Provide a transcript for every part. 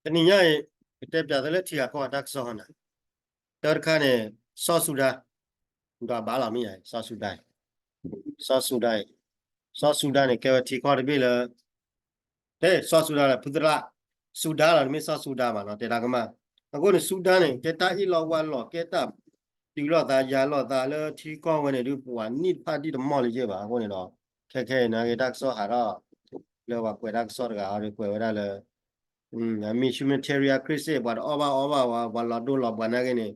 တနံၤညါအံၤ ကတဲပၠးသုလၢထံဂၤကီၢ်ဂၤတၢ်ကစီၣ်နၤ, တၢတခါန့ၣ် စီၤစူၤဒၤ, ဒွးဘၣ်လီၤမ့ၢ်ဧါ, စီၤစူၤဒၤ, စီၤစူၤဒၤ, စီၤစူၤဒၤန့ၣ် ကဲဝဲထံကီၢ်တဘ့ၣ်လၢ တဲစီၤစူၤဒၤလၢဖုသရၣ်, စူၤဒၤလီၤ တမ့ၢ်စီၤစူၤဒၤဘၣ်နီၤ, တဲတၢ်ကမၣ်. အဃိန့ၣ် စူၤဒၤန့ၣ် ကဲတၢ်အ့ၣ်လိာ်ဝါလိာ် ကဲတၢ်တုၤလိာ်သးယၤလိာ်သးလၢထံကီၢ်ဝဲန့ၣ်ဒုး ပှၤနံၣ်တဖၣ်ဒံၣ်တမီၢ်လၢၤဘၣ်. အဃိန့ၣ်ဒီး ခဲခဲအံၤနာ်က့တၢ်ကစီၣ်ဟးထီၣ် လၢပှၤကွဲးတၢ်ကစီၣ်တဂၤအံၤဒီး ကွဲးဝဲဒၣ်လၢ အမ့ၢ် humanitarian crisis ပှၤတအီၣ်ဘၣ်အီဘၣ်ဝဲ ပှၤလီၤဒိလီၤပှၤနာ်က့န့ၣ်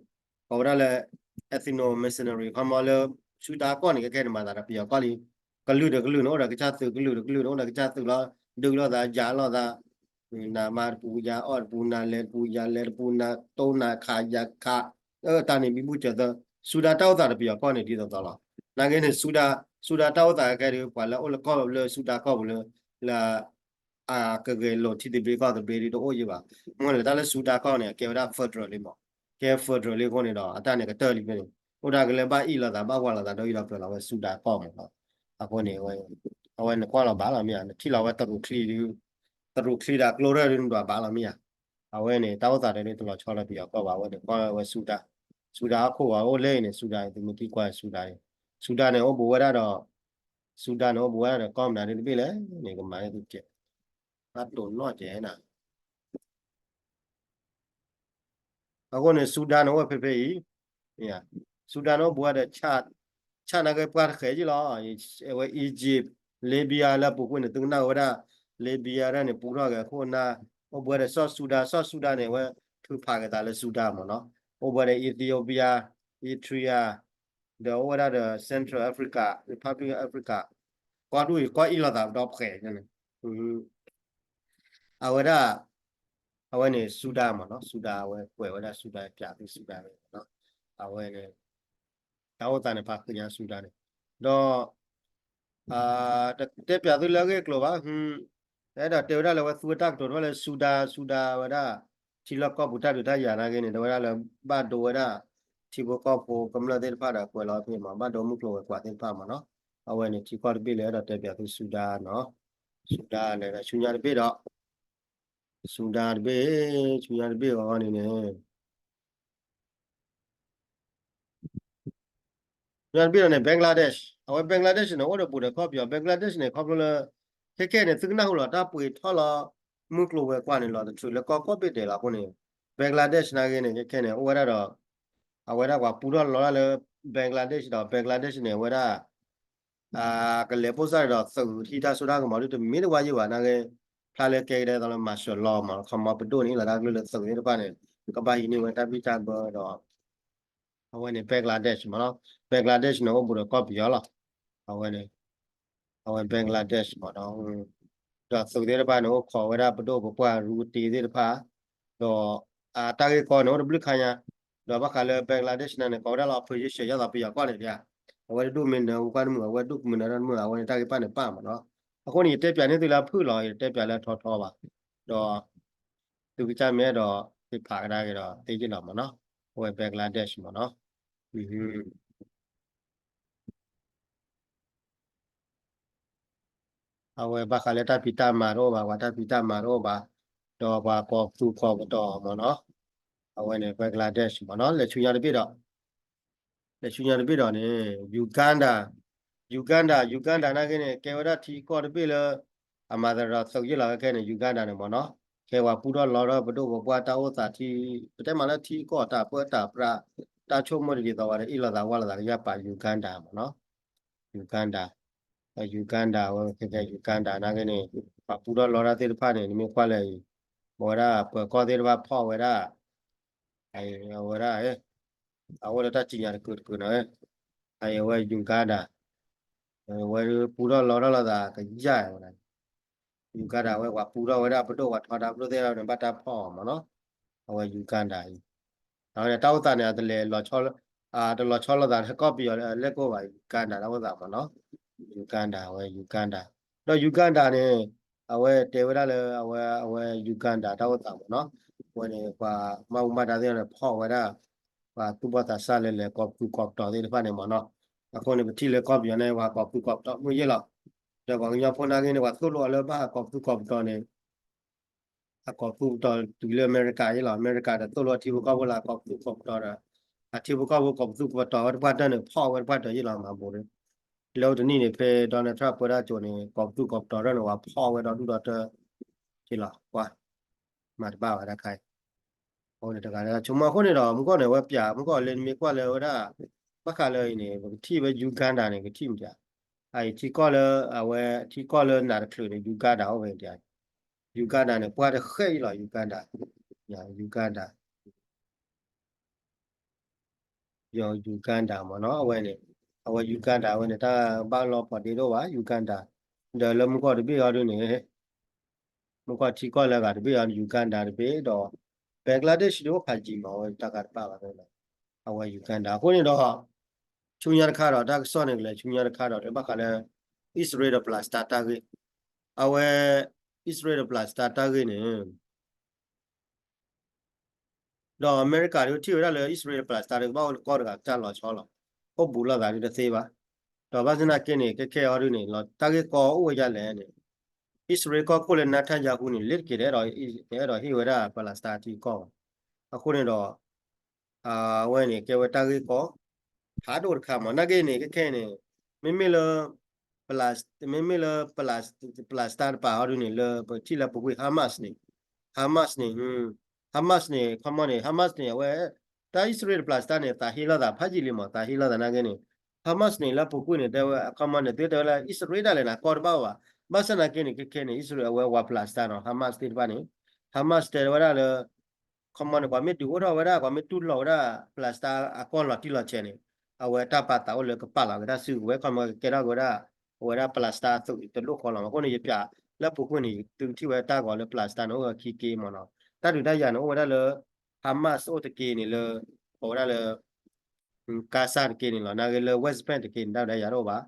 ကိးဝဲဒၣ်လၢ ethno missionary ခီမီလၢ စူၤဒၤကီၢ်န့ၣ် ခဲခဲန့ၣ်မၤသးဒီးပယီၤကီၢ်လံ. ကလုာ်ဒီးကလုာ်န့ၣ် အိၣ်ဒီးကစၢ်သုး ကလုာ်ဒီးကလုာ်န့ၣ် အိၣ်ဒီးကစၢ်သုးလီၤ. ဒုးလိာ်သးယၤလိာ်သး နၤမၤတပူၤယၤအီၣ်တပူၤ နၤလဲၤတပူၤယၤလဲၤတပူၤ နၤတိနၤခးယၤခး တၢ်န့ၣ်ဘံဘူစၢၤသၢ စူၤဒၤတၢ်အိၣ်သးဒီးပယီၤကီၢ်န့ၣ်ဒ်သိးသိးလီၤ. နာ်က့န့ၣ် စူၤဒၤ စူၤဒၤတၢ်အိၣ်သးခဲခဲဒုး ပှၤလၢအိၣ်လၢကီၢ်လၢစူၤဒၤကီၢ်ပူၤလၢ လၢ အကဂဲၤလိာ်ထံသဘျ့ကီၢ်သဘျ့ဒ်တအိၣ်ယံၤဘၣ်. မ့ၢ်လၢတၢ်လၢစူၤဒၤကီၢ်န့ၣ် အကဲဝဲဒၣ် federal လံမး, ကဲ federal လံအဃိန့ၣ်ဒီး အတၢ်န့ၣ်ကတၢၢ်လံဖဲန့ၣ် အိၣ်ဒၣ်ကလၢဘၣ်အ့ၣ်လိာ်သးဘၣ်ဝးလိာ်သးဒီးအံၤဒီးပၢၤလီၤဝဲစူၤဒၤကီၢ်မးလီၤ. အဃိန့ၣ် အဝဲန့ၣ်ကွၢ်လီၤဘၣ်လီၤမ့ၢ်ဧါ, နထံၣ်လီၤဝဲတရူးချံဒုး တရူးချံဒီးကျိရဲၣ်ဒုးနဒွးဘၣ်လီၤမ့ၢ်ဧါ. အဝဲန့ၣ် တၢ်အိၣ်သးဒီးဒုးတလီၤဆီလၢပယီၤကီၢ်ဘၣ် အဝဲန့ၣ်ကွၢ်ဝဲစူၤဒၤ, စူၤဒၤဟီၣ်ခိၣ်ဂီၤအိၣ်လဲၣ်န့ၣ် စူၤဒၤသုမ့ၢ်ထံၣ်ကွၢ်စူၤဒၤန့ၣ်, စူၤဒၤန့ၣ်အိၣ်ဘူးဝဲဒၣ်ဒီး စူၤဒၤန့ၣ်အိၣ်ဘူးဝဲဒၣ်ဒီးကီၢ်မနုၤဒ်တဘ့ၣ်လဲၣ်န့ၣ် ကမၤန့ၢ်သုကဲး ဘၣ်တိၢ်နီၣ်ကဲးနၤ အဃိန့ၣ် စူၤဒၤန့ၣ်အိၣ်ဖဲဖဲအံၤ, စူၤဒၤန့ၣ်အိၣ်ဘူးဝဲဒီး ဆၣ်နာ်က့ပှၢ်တဃဲးယံၤလီၤ. အဝဲ Egypt, Libya လၢအပူၤကွံာ်န့ၣ် သုကနၣ်ဝဲဒၣ် Libya ဒၣ်န့ၣ် ပူထီၣ်က့ၤအခိၣ်နၢ်, အိၣ်ဘူးဝဲဒီးစီၤစူၤဒၤ, စီၤစူၤဒၤန့ၣ် အဝဲထုးဖးက့ၤသးလၢစူၤဒၤမးနီၤ, အိၣ်ဘူးဝဲဒီး Ethiopia, Eritrea, ဒီးအိၣ်ဝဲဒၣ်ဒီး Central Africa, Republic of Africa, ကီၢ်ဒူၣ်အံၤ ကီၢ်အ့ၣ်လိာ်သးဒီဖှဲးန့ၣ် အဝဲဒၣ်, အဝဲန့ၣ်စူၤဒၤမးနီၤ, စူၤဒၤအဝဲကွဲးဝဲဒၣ်စူၤဒၤ ပၠးသုစူၤဒၤန့ၣ်, အဝဲန့ၣ် တၢ်အိၣ်သးန့ၣ် ပာ်ဃုာ်ညါစူၤဒၤန့ၣ်, ဒီး တတဲပၠးသုလၢအဂ့ၢ်အကျိၤဘၣ်, အဲၣ်ဒိးတဲဝဲဒၣ်လၢအဝဲသူဝဲတၢ်ကတိၤတဖၣ်လၢစူၤဒၤ, စူၤဒၤဝဲဒၣ် ထံလီၢ်ကီၢ်ပူၤတၢ်ဒုးတၢ်ယၤနာ်က့န့ၣ် တဲဝဲဒၣ်လၢ ဘၣ်ဒိဝဲဒၣ် ထံဖိကီၢ်ဖိကမျၢၢ်သ့ၣ်တဖၣ်ဒီးကွဲးလီၤဖဲမး ဘၣ်ဒိမုၢ်ကျိၤဝဲၤကွာ်သ့ၣ်တဖၣ်မးနီၤ, အဝဲန့ၣ်ထံကီၢ်တဘ့ၣ်လၢအဲၣ်ဒိးတဲပၠးသုစူၤဒၤနီၤ, စူၤဒၤလဲၤဒီးဆူညါတဘ့ၣ်ဒီး စူၤဒၤတဘ့ၣ်, ဆူညါတဘ့ၣ်အဂီၢ်န့ၣ်န့ၣ် ညါတဘ့ၣ်ဒီးန့ၣ် Bangladesh, အဝဲ Bangladesh န့ၣ် အိၣ်ဒီးဘူးဒီးကီၢ်ပယီၤ, Bangladesh န့ၣ် ခီဖျိလၢ ခဲခဲန့ၣ် သုကနၢ်ဟူလီၤတၢ်ပှ့ၤထီၣ်လီၤ မုၢ်ကျိၤဝဲၤကွာ်န့ၣ်လီၤ တချုးလၢကီၢ်ကိးဘ့ၣ်ဒဲးလီၤအဃိန့ၣ်, Bangladesh နာ်က့န့ၣ် ခဲခဲန့ၣ် အိၣ်ဝဲဒၣ်ဒီး အဝဲဒၣ်ပှၤပူထီၣ်လီၤတၢ်လၢ Bangladesh ဒီး Bangladesh န့ၣ် အဝဲဒၣ် ကလဲၤပိၢ်စၢ်ဒီးသုးဟံးတၢ်စိတၢ်ကမီၤဒုးတမ့ၢ်တဝါယံၤဘၣ်နာ်က့, ဖျါလၢကဲကဒါသိးလၢ martial law မး ခီမီပဒိၣ်န့ၣ်လီၤတၢ်ကလုၢ်လၢသုးသ့ၣ်တဖၣ်န့ၣ် ကဘၣ်ဟံးန့ၢ်ဝဲတၢ်ဘံၣ်တၢ်ဘၢဒီး အဝဲန့ၣ် Bangladesh မးနီၤ, Bangladesh န့ၣ် အိၣ်ဘူးဒီးကီၢ်ပယီၤလီၤ. အဝဲန့ၣ် အဝဲ Bangladesh မးနီၤ, ဒီးသုးသ့ၣ်တဖၣ်န့ၣ် အိၣ်ခိးဝဲဒၣ်ပဒိၣ်ပပှၢ်ရူတ့သ့ၣ်တဖၣ်, ဒီး အတၢ်ဂ့ၢ်ကီန့ၣ် အိၣ်တဘျုးခါညါ, ဒီးဘၣ်ဃးလၢ Bangladesh န့ၣ်န့ၣ် ကိးဝဲဒၣ်လၢ opposition ယသးပယီၤကီၢ်န့ၣ်ဒ်, အဝဲတဒူၣ်မ့ၢ်နၢၤဝဲကွၢ်တမုာ် အဝဲဒူၣ်ကမုာ်နၢၤတၢ်တမုာ် အဝဲန့ၣ်တၢ်ဂ့ၢ်ပၣ်န့ၣ်ပၣ်မးနီၤ. အဃိန့ၣ် ယတဲပၠးန့ၢ်သုလၢအဖုၣ်လီၤ ယတဲပၠးလၢအထီထီဘၣ်, ဒီး သုကစၢ်မ့ၢ်အဲၣ်ဒိးသ့ၣ်ဖးကဒါက့ၤဒီးသ့ယ့ၢ်လီၤမးနီၤ, အဝဲ Bangladesh မးနီၤ. အဝဲဘၣ်ဃးလၢတၢ်ဖံးတၢ်မၤတအိၣ်ဘၣ်, ပှၤတၢ်ဖံးတၢ်မၤတအိၣ်ဘၣ်, ဒီးပှၤကိးသူၣ်ကိးပတီၤမးနီၤ, အဝဲန့ၣ် Bangladesh မးနီၤ. လဲၤဆူညါတဘ့ၣ်ဒီး လဲၤဆူညါတဘ့ၣ်ဒီးန့ၣ် Uganda, Uganda, Uganda နာ်က့န့ၣ် ကဲဝဲဒၣ်ထံကီၢ်တဘ့ၣ်လၢ အမၤသးဒီးသုးယ့ၢ်လီၤခဲခဲန့ၣ် Uganda န့ၣ်မးနီၤ, ကဲပှၤပူထီၣ်လီထီၣ်ပဒိၣ်ပပှၢ်တၢ်အိၣ်သးထံ, ပတဲမးလၢထံကီၢ်တၢ်ပၢတၢ်ပြး, တၢ်ဆိကမိၣ်တဒ်သိးဝဲဒီးအ့ၣ်လိာ်သးဝးလိာ်သးကယၢ်ပာ် Uganda မးနီၤ, Uganda, Uganda ဝဲခဲခဲ Uganda နာ်က့န့ၣ် ပှၤပူထီၣ်လီထီၣ်သ့ၣ်တဖၣ်န့ၣ် နမ့ၢ်ကွၢ်လၢအံၤ, အဝဲဒၣ်ပၢၤကီၢ်သ့ၣ်တဖၣ်ဖီၣ်ဝဲဒၣ် အဝဲဒၣ် အဝဲလၢတၢ်စံၣ်ညီၣ်တကုာ်တကုာ်န့ၣ်, အဝဲ Uganda, ဝဲပူထီၣ်လီထီၣ်လိာ်သးကယၢ်ဝဲဒၣ်, Uganda ဝဲပှၤပူထီၣ်ဝဲဒၣ်ပဒိၣ်ပှၤထီဒါပဒိၣ်သ့ၣ်တဖၣ်န့ၣ် ဘၣ်တၢ်ဖီၣ်အီၤမးနီၤ, အဝဲ Uganda အံၤ, အဝဲန့ၣ်တၢ်အိၣ်သးန့ၣ် တလီၤဆီလိာ်သးကီၢ်ပယီၤလၢကီၢ်ဘၣ် Uganda တၢ်အိၣ်သးမးနီၤ, Uganda ဝဲ Uganda, ဒီး Uganda န့ၣ် အဝဲတဲဝဲဒၣ်လၢ အဝဲ အဝဲ Uganda တၢ်အိၣ်သးမးနီၤ, အဝဲန့ၣ် ပှၤမၤဘူၣ်မၤဒါသ့ၣ်တဖၣ်န့ၣ် ဖီၣ်ဝဲဒၣ် ပှၤသူၣ်ဘီၣ်သးစၢ်လၢလဲၤကိးပသူၣ်ကိးပတီၤသ့ၣ်တဖၣ်န့ၣ်မးနီၤ, အဃိန့ၣ် ပထံၣ်လၢကီၢ်ပယီၤန့ၣ် ပှၤကိးပသူၣ်ကိးပတီၤမ့ၢ်ယ့ၢ်လီၤ, ဒီးပှၤကညီဖိနာ်က့န့ၣ် ပှၤသိၣ်လိအီၤလၢဘၣ်ကိးပသူၣ်ကိးပတီၤန့ၣ် အကီၢ်ပသူၣ်ပတီၢ်တုၤလၢအမဲရကၤအံၤလီၤ. အမဲရကၤဒီးသိၣ်လိအထံဖိကီၢ်ဖိလၢအကီၢ်ပသူၣ်ကီၢ်ပတီၢ်ဒီး အထံဖိကီၢ်ဖိကီၢ်ပသူၣ်ကီၢ်ပတီၢ်ဝဲတပှၢ်တၢၢ်န့ၣ် ဖီၣ်ဝဲတပှၢ်တၢၢ်ယံာ်လီၤမၤဘူးဒီး လၢတနံၣ်န့ၣ် ဖဲ Donald Trump ပၢတၢ်ကၠိန့ၣ် ကီၢ်ပသူၣ်ကီၢ်ပတီၢ်ရၢၢ်န့ၣ် ဝဲဖီၣ်ဝဲဒီဒူၣ်ဒီတၢ် က့လီၤ ကွၢ် မၤတဘၣ်ဝဲဒၣ်ခါအံၤ အဃိန့ၣ်တဂၤလၢဆိကမိၣ်အဃိန့ၣ်ဒီး မုၢ်ကီၢ်န့ၣ် အဝဲပျး မုၢ်ကီၢ်လၢနမ့ၢ်ကွၢ်လၢဝဲဒၣ် ဘၣ်ဃးလၢအံၤန့ၣ် ပကထံၣ်ဝဲ Uganda န့ၣ် ကထံၣ်မတၤ အအံၤထံကီၢ်လၢ အဝဲထံကီၢ်လၢနးတချုးန့ၣ် Uganda အိၣ်ဝဲဒၣ် Uganda န့ၣ် ပှၢ်တဃဲအံၤလီၤ Uganda, Uganda ယ Uganda မ့ၢ်နီၤ အဝဲန့ၣ် အဝဲ Uganda အဝဲန့ၣ် တၢ်ဘၣ်လီၤပှၤဒ့ဒိၣ်ဘၣ် Uganda ဒီးလၢမုၢ်ကီၢ်တဘ့ၣ်အီၤဒ်န့ၣ် မုၢ်ကီၢ်ထံကီၢ်လၢအဂၤတဘ့ၣ်အီၤ Uganda တဘ့ၣ်ဒီး Bangladesh ဒ်အိၣ်ဖးယံၤမး အဝဲတၢ်ဂၤတဘၣ်ဘၣ် အဝဲ Uganda အဃိန့ၣ်ဒီး ဆူညါတခါဒီး တၢ်ကစီၣ်န့ၣ်ကလဲၤဆူညါတခါဒီး လၢဘၣ်ဃးလၢ အံၣ်စရ့လးဒီး Palestine တၢ်ဂ့ၢ် အဝဲ အံၣ်စရ့လးဒီး Palestine တၢ်ဂ့ၢ်န့ၣ် ဒီးအမဲရကၤဒုးထံၣ်ဝဲဒၣ်လၢ အံၣ်စရ့လး Palestine ဒုးကဘၣ်အိၣ်တကီၢ်တဂၤကစၢ်လီၤဆီလီၤ. အိၣ်ဘူးလိာ်သးဒုးတသ့ဘၣ်. ဒီးဘၣ်ဆၣ်သနာ်က့န့ၣ် ခဲခဲအံၤဒုးန့ၣ် တၢ်ဂ့ၢ်ကီအိၣ်ဝဲဒ်လဲၣ်န့ၣ် အံၣ်စရ့လးကီၢ်ခိၣ်လၢ Netanyahu န့ၣ် လ့တက့ၤဒီး အဲၣ်ဒိးဟ့ၣ်ဝဲဒၣ် Palestine ထံကီၢ်ဘၣ်. အဃိန့ၣ်ဒီး အဝဲန့ၣ် ကဲဝဲတၢ်ဂ့ၢ်ကီ ဖးဒိၣ်တခါမး နာ်က့န့ၣ် ခဲခဲအံၤန့ၣ် မ့မ့ၢ်လၢ Palestine မ့မ့ၢ်လၢ Palestine တပၤဟီဒုးန့ၣ် လၢပထံၣ်လၢပူၤကွံာ် Hamas န့ၣ် Hamas န့ၣ် Hamas န့ၣ် ခီမီန့ၣ် Hamas န့ၣ် အဝဲ တၢ်အံၣ်စရ့လး Palestine န့ၣ် သးဟ့လိာ်သးဖးယံာ်လံမး သးဟ့လိာ်သးနာ်က့န့ၣ် Hamas န့ၣ် လၢပူၤကွံာ်န့ၣ် တဲဝဲ ခီမီန့ၣ် သုတဲဝဲလၢ အံၣ်စရ့လးဒၣ်လဲာ်န့ၣ် ကီတဘၣ်ဘၣ်. ဘၣ်ဆၣ်နာ်က့န့ၣ် ခဲခဲန့ၣ် အံၣ်စရ့လး အဝဲဝၤ Palestine နီၤ Hamas သ့ၣ်တဖၣ်န့ၣ် Hamas တဲဝဲဒၣ်လၢ ခီမီန့ၣ် ပှၤမ့ၢ်ဒုးအိၣ်ထီၣ်ဝဲဒၣ် ပှၤမ့ၢ်တူၢ်လိာ်ဝဲဒၣ် Palestine အကီၢ်လီၤတံၢ်လီၤဆဲးန့ၣ် အဝဲတၢ်ပာ်သးအိၣ်လၢကပာ်လီၤက့ၤတၢ်စုကဝဲၤ ခီမီကကဲထီၣ်က့ၤဝဲဒၣ် အဝဲဒၣ် Palestine အသုးတလိၣ်ဃီလီၤမး. အဃိန့ၣ် ယပျးလၢပူၤကွံာ်န့ၣ် သုကထံၣ်ဝဲတၢ်ဂီၤလၢ Palestine န့ၣ် အိၣ်ဝဲခံက့မးနီၤ. တၢ်ဒုးတၢ်ယၤန့ၣ် အိၣ်ဝဲဒၣ်လၢ Hamas အိၣ်တက့န့ၣ်လၢ အိၣ်ဝဲဒၣ်လၢ Gaza တက့န့ၣ်လီၤ. နာ်က့လၢ West Bank တက့န့ၣ် တၢ်ဒုးတၢ်ယၤတအိၣ်ဘၣ်.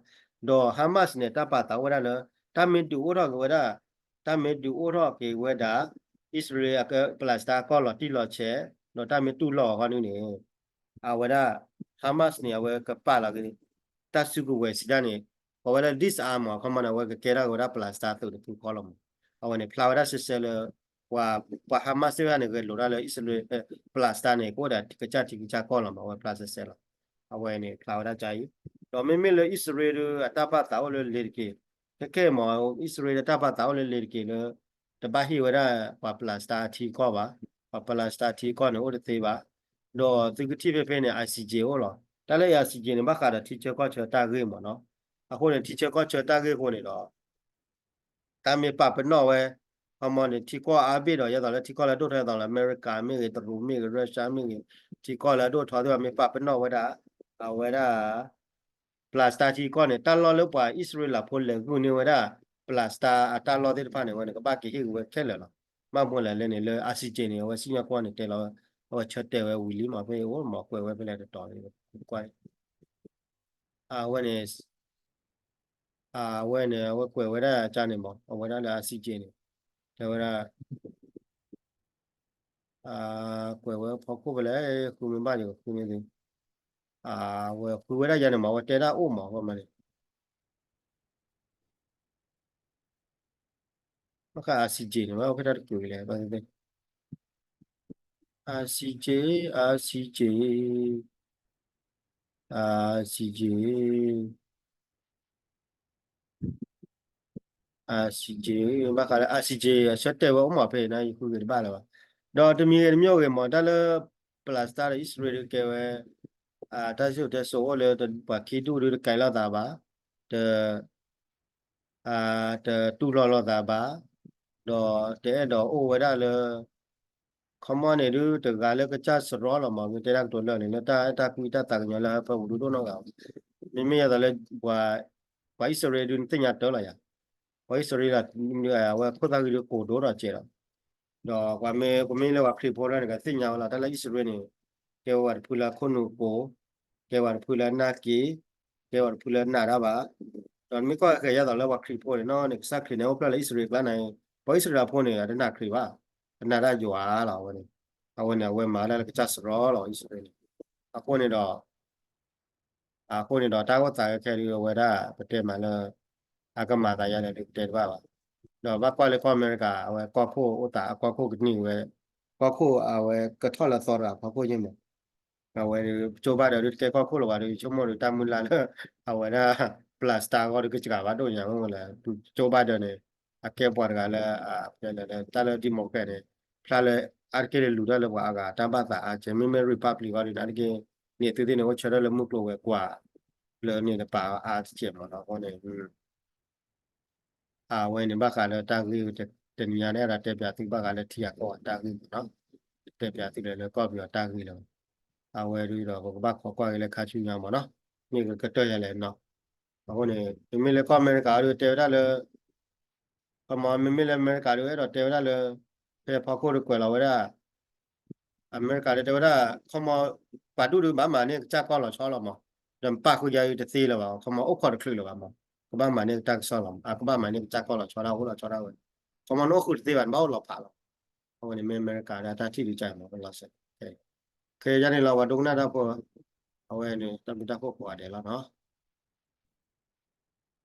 ဒီး Hamas န့ၣ် တၢ်ပာ်သးအိၣ်ဝဲဒၣ်လၢ တၢ်မ့ၢ်ဒုးအိၣ်ထီၣ်က့ၤဝဲဒၣ် တၢ်မ့ၢ်ဒုးအိၣ်ထီၣ်က့ၤဝဲဒၣ် အံၣ်စရ့လး Palestine အကီၢ်လီၤတံၢ်လီၤဆဲး ဒီးတၢ်မ့ၢ်တူၢ်လိာ်အီၤခီဒုးန့ၣ် အဝဲဒၣ် Hamas န့ၣ် အဝဲကပာ်လီၤက့ၤ တၢ်စုကဝဲၤစံးဒၣ်န့ၣ် အဝဲဒၣ် disarm မး ခီမီန့ၣ် အဝဲကကဲထီၣ်က့ၤဝဲဒၣ် Palestine သုးတဖုဃီလီၤမး. အဝဲန့ၣ် ဖျါဝဲဒၣ်စဲးစဲးလၢ ပှၤ ပှၤ Hamas သ့ၣ်တဖၣ်န့ၣ် ဂဲၤလိာ်တၢ်လၢအံၣ်စရ့လး Palestine န့ၣ် ကအိၣ်ဒီးကစၢ်ထံကစၢ်ကီၢ်လီၤမး အဝဲဖျါစဲးစဲးလီၤ. အဝဲန့ၣ် ဖျါဝဲဒၣ်ကအံၤ ဒီးမ့မ့ၢ်လၢအံၣ်စရ့လးဒုး အတၢ်ပာ်သးအိၣ်လၢလ့ၤတက့ၢ် ခဲခဲအံၤမး အံၣ်စရ့လးတၢ်ပာ်သးအိၣ်လၢလ့ၤတက့ၢ်လၢ တဘၣ်ဟ့ၣ်ဝဲဒၣ်ပှၤ Palestine အထံအကီၢ်ဘၣ်. ပှၤ Palestine အထံအကီၢ်န့ၣ် အိၣ်တသ့ဘၣ်. ဒီးသုကထံၣ်ဖဲဖဲန့ၣ် ICJ အိၣ်လီၤ. တၢ်လၢ ICJ န့ၣ် ဘၣ်ဃးဒီးထံဆၢကီၢ်ဆၢတၢ်ဂ့ၢ်မးနီၤ. အဃိန့ၣ် ထံဆၢကီၢ်ဆၢတၢ်ဂ့ၢ်အဃိန့ၣ်ဒီး တၢ်မ့ၢ်ပာ်ပနီၣ်ဝဲ ခီမီန့ၣ် ထံကီၢ်အါဘ့ၣ်ဒီး ယဲသိးလၢထံကီၢ်လၢအဒိၣ်ထီၣ် ယဲသိးလၢအမဲရကၤမ့ၢ်ဂ့ၤ တရူးမ့ၢ်ဂ့ၤ Russia မ့ၢ်ဂ့ၤ ထံကီၢ်လၢအဒိၣ်ထီၣ်သ့ၣ်တဖၣ် မ့ၢ်ပာ်ပနီၣ်ဝဲဒၣ် အဝဲဒၣ် Palestine ထံကီၢ်န့ၣ် တၢ်လီၢ်လၢပှၤအံၣ်စရ့လးဖိလဲၤဂုာ်န့ၢ်ဝဲဒၣ် Palestine အတၢ်လီၢ်သ့ၣ်တဖၣ်န့ၣ် အဝဲန့ၣ် ကဘၣ်က့ၤဟ့ၣ်က့ၤဝဲခဲလၢာ်လီၤ. ဘၣ်မနုၤလဲၣ်န့ၣ် လၢ ICJ န့ၣ် အဝဲစံၣ်ညီၣ်ကွီၢ်န့ၣ် တဲလီၤ အဝဲဆၢတဲာ်ဝဲဝံၤလံမး ဖဲအံၤအိၣ်မး ကွဲးဝဲဖဲလဲၣ်တတီၤ ကွၢ် အဝဲန့ၣ် အဝဲန့ၣ် အဝဲကွဲးဝဲဒၣ်ကန့ၣ်မး အဝဲဒၣ်လၢ ICJ န့ၣ် တဲဝဲဒၣ် ကွဲးဝဲဖီခိၣ်ဖဲလဲၣ် ဃုမ့ၢ်ဘၣ်န့ၣ် ဃုမ့ၢ်သ့ အဝဲဃုဝဲဒၣ်ယၤန့ၣ်မး အဝဲတဲဒၣ်အိၣ်မး အဝဲမးန့ၣ် ဘၣ်ဃး ICJ န့ၣ် ဘၣ်အိၣ်ဖဲတၢ်တကွံာ်လဲၣ် ဘၣ်သ့ၣ်သ့ၣ် ICJ, ICJ, ICJ, ICJ, ဘၣ်ဃးလၢ ICJ အဆၢတဲာ်ဝဲအိၣ်မးဖဲအံၤ ယဃုဂ့ၤတဘၣ်လၢၤဘၣ်. ဒီးတမံၤဂ့ၤတမံၤဂ့ၤမး တၢ်လၢ Palestine ဒီးအံၣ်စရ့လးဒုးကဲဝဲ တၢ်စံၣ်စိၤတဲစိၤအိၣ်လၢ ပှၤခံဒူၣ်ဒုးတကဲလီၤသးဘၣ်, တ တတူၢ်လိာ်လိာ်သးဘၣ်, ဒီးတအဲၣ်ဒိးအိၣ်ဝဲဒၣ်လၢ ခီမီန့ၣ်ဒုး တဂၤလၢကစၢ်စရီလီၤမး မ့ၢ်တဲဒၣ်ကတိၤလၢာ်န့ၣ် လၢတၢ်အဲၣ်တၢ်ကွံတၢ်သးကညီၤလၢဟၢဖၢပူၤဒုးဒိၣ်နီၢ်ဂၤ, မ့မ့ၢ်ယဲသိးလၢ ပှၤအံၣ်စရ့လးဒုးနသ့ၣ်ညါတၢ်လီၤယၤ, ပှၤအံၣ်စရ့လး အဝဲခိၣ်သၣ်ဂံၢ်ဒုးကိးဒိၣ်ထီၣ်စဲးဒီး ဒီးပှၤမ့ၢ် ပမ့ၢ်လၢပှၤခရံာ်ဖိန့ၣ် ကသ့ၣ်ညါဝဲလီၤ တၢ်လၢအံၣ်စရ့လးန့ၣ် ကဲဝဲတဖုလၢခိၣ်နူာ်ကိး, ကဲဝဲတဖုလၢနၢ်က့ၤ, ကဲဝဲတဖုလၢနးတၢ်ဘၣ်, ဒီးနမ့ၢ်ကွၢ်ဃဲၤယဲသိးလၢပှၤခရံာ်ဖိန့ၣ်နီၤန့ၣ် ကစၢ်ခရံာ်န့ၣ် အိၣ်ဖျဲၣ်လၢအံၣ်စရ့လးကျါန့ၣ် ပှၤအံၣ်စရ့လးဖိန့ၣ် အတနၢ်ခရံာ်ဘၣ်, အနၢ်တၢ်ယွၤလီၤ အဝဲန့ၣ်, အဝဲန့ၣ် အဝဲမၤဒၣ်လၢကစၢ်စရီလီၤ အံၣ်စရ့လးန့ၣ်, အဃိန့ၣ်ဒီး အဃိန့ၣ်ဒီး တၢ်အိၣ်သးခဲခဲဒုး အဝဲဒၣ် ပတဲမးလၢ အကမၤသးယါလဲၣ်ဒုး ပတဲတဘၣ်ဘၣ်. ဒီးဘၣ်ကွၢ်လၢကီၢ်အမဲရကၤ အဝဲကီၢ်ခိၣ်အိၣ်သး အကီၢ်ခိၣ်ကနံၣ်ဝဲ ကီၢ်ခိၣ်အဝဲကထီၣ်လၢအသီတဂၤ ကီၢ်ခိၣ်ယ့ၢ်မး အဝဲ ကၠိဘၣ်ဒၢးဒုးတကဲကီၢ်ခိၣ်လၢၤဘၣ်ဒီး ဆိကမိၣ်ဒီးတၢ်မုၢ်လၢ်လၢ အဝဲဒၣ် ပျၢ်စတၢ်အဂီၢ်ဒီးကစှၤဘၣ်ဒိၣ်ညါ မ့ၢ်ဝဲလၢ ကၠိဘၣ်ဒၢးန့ၣ် အကဲပှၤတဂၤလၢ ဖဲလဲၣ်လၢတၢ်လၢ democrat န့ၣ် ဖျါလၢအါတက့ၢ်ဒီးလူၤထီၣ်လၢပှၤအဂၤတၢ်ဘၣ်သးအါကဲ မ့မ့ၢ် republic အဂီၢ်ဒီး အါတက့ၢ် န့ၣ်သုသ့ၣ်န့ၣ် အိၣ်ဆၢထၢၣ်လၢမုၢ်ကျိၤဝဲၤကွာ် လၢန့ၣ်တပာ်အါတကဲမးနီၤ အဃိန့ၣ် အဝဲန့ၣ်ဘၣ်ဃးလၢတၢ်ဂ့ၢ်တနံၤညါန့ၣ် အဲၣ်ဒိးတဲပၠးသုဘၣ်ဃးလၢထံဂၤကီၢ်ဂၤတၢ်ဂ့ၢ်မးနီၤ တဲပၠးသုလၢလၢကီၢ်ပယီၤတၢ်ဂ့ၢ်လၢ အဝဲဒၣ်ဒီးပကဘၣ်ခိးကွၢ်က့ၤလၢခါဆူညါမးနီၤ မ့ၢ်ကကတၢၢ်ယၤလဲၣ်နီၤ အဃိန့ၣ် မ့မ့ၢ်လၢကီၢ်အမဲရကၤဒီးတဲဝဲဒၣ်လၢ ခီမီ မ့မ့ၢ်လၢအမဲရကၤဒီး အဲၣ်ဒိးတဲဝဲဒၣ်လၢ ဖဲဖီခိၣ်ဒီးကွဲးလီၤဝဲဒၣ် အမဲရကၤဒီးတဲဝဲဒၣ် ခီမီ ပှၤဒူၣ်ဒုးဘၣ်မၤန့ၢ်ကစၢ်ကီၢ်လီၤဆီလီၤမး ဒီးပၢ်ဃုာ်ယါအံၤတသ့လၢၤဘၣ် ခီမီအိၣ်ခိးတချုးလၢၤဘၣ်မး ကဘၣ်မၤန့ၢ်ကတၢ်ကစီၣ်လီၤ အကဘၣ်မၤန့ၢ်ကစၢ်ကီၢ်လီၤဆီဒၣ်အိၣ်လီၤဆီဒၣ်ဝဲ ခီမီနအိၣ်ဃုာ်တသ့ဘၣ် နဘၣ်အိၣ်လီၤဖးလီၤ အဝဲန့ၣ်မ့ၢ်အမဲရကၤဒီးတၢ်ထံၣ်ဒုးကါမး လီၤစဲး ခဲယါန့ၣ်လီၤ ပှၤဒိကနၣ်တၢ်ဖိ အဝဲန့ၣ် တၢ်ဘျုးတၢ်ဖှိၣ်ကိးဂၤဒဲးလီၤနီၤ